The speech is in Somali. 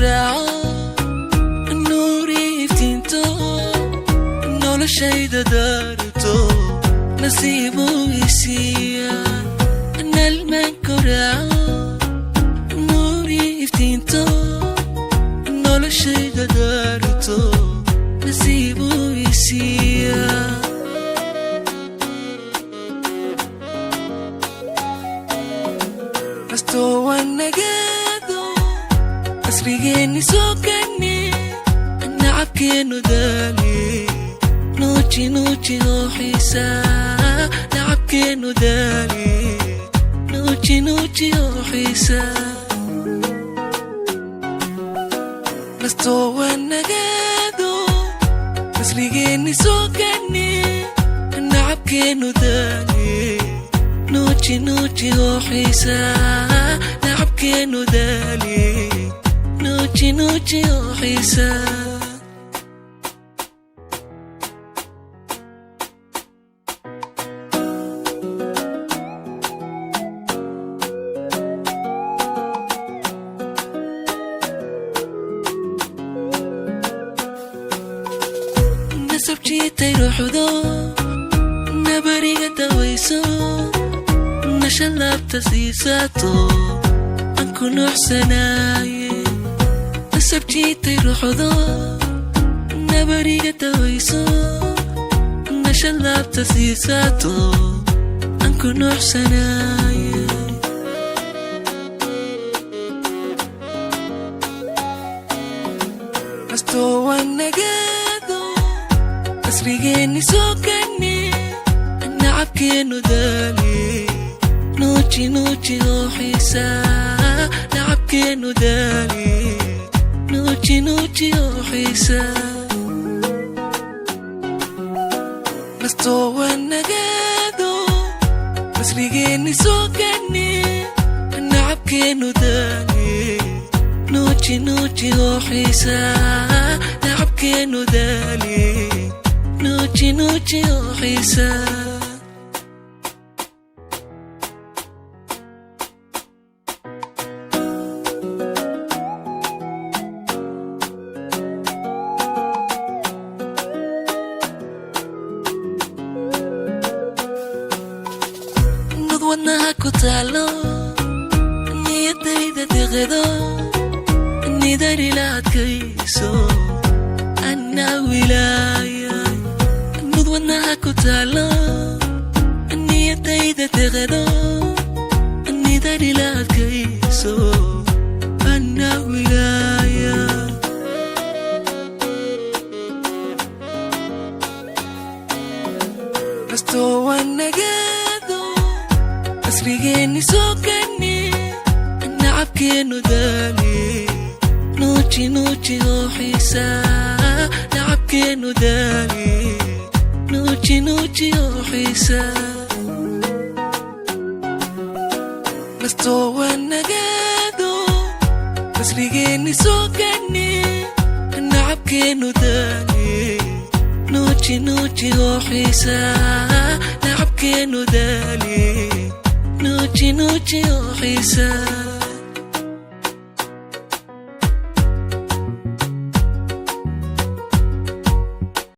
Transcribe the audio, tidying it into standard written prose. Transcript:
Raaco nuuri iftiinto noloshayda daarto nasiibu isiiya. Nalmanku raaco nuuri iftiinto noloshayda daarto nasiibu isiiya. Nastoo wanagaado asrigeenni soo ganne nacabkeennu daale nuuji nuuji oo xiisaa nacabkeennu daale nuuji nuuji oo xiisaa. Nastoo wanagaado asrigeenni soo ganne nacabkeennu daale nuuji nuuji oo xiisaa nacabkeennu daale nuuji nuuji oo xiisaa. Nasab jiitay ruuxdo nabariga dawayso nasha laabta siisato aan ku nuuxsanaaye. Nasab jiitay ruuxdo nabariga dawayso nasha laabta siisato aan ku nuuxsanaaye. Nastoo wanagaado asrigeenni soo ganne nacabkeennu daale nuuji nuuji oo xiisaa nacabkeennu daale nuuji nuuji oo xiisaa. Nastoo wanagaado asrigeenni soo ganne nacabkeennu daale nuuji nuuji oo xiisaa nacabkeennu daale nuuji nuuji oo xiisaa. Nud wadnaha ku taalo niyadayda deqedo nidarila adkayso anaa wilaaya. Nud wadnaha ku taalo niyadayda deqedo nidarila adkayso anaa wilaaya. Nastoo wanagaado asrigeenni soo ganne nacabkeennu daale nuuji nuuji oo xiisaa nacabkeennu daale nuuji nuuji oo xiisaa. Nastoo wanagaado asrigeenni soo ganne nacabkeennu daale nuuji nuuji oo xiisaa nacabkeennu daale nuuji nuuji oo xiisaa.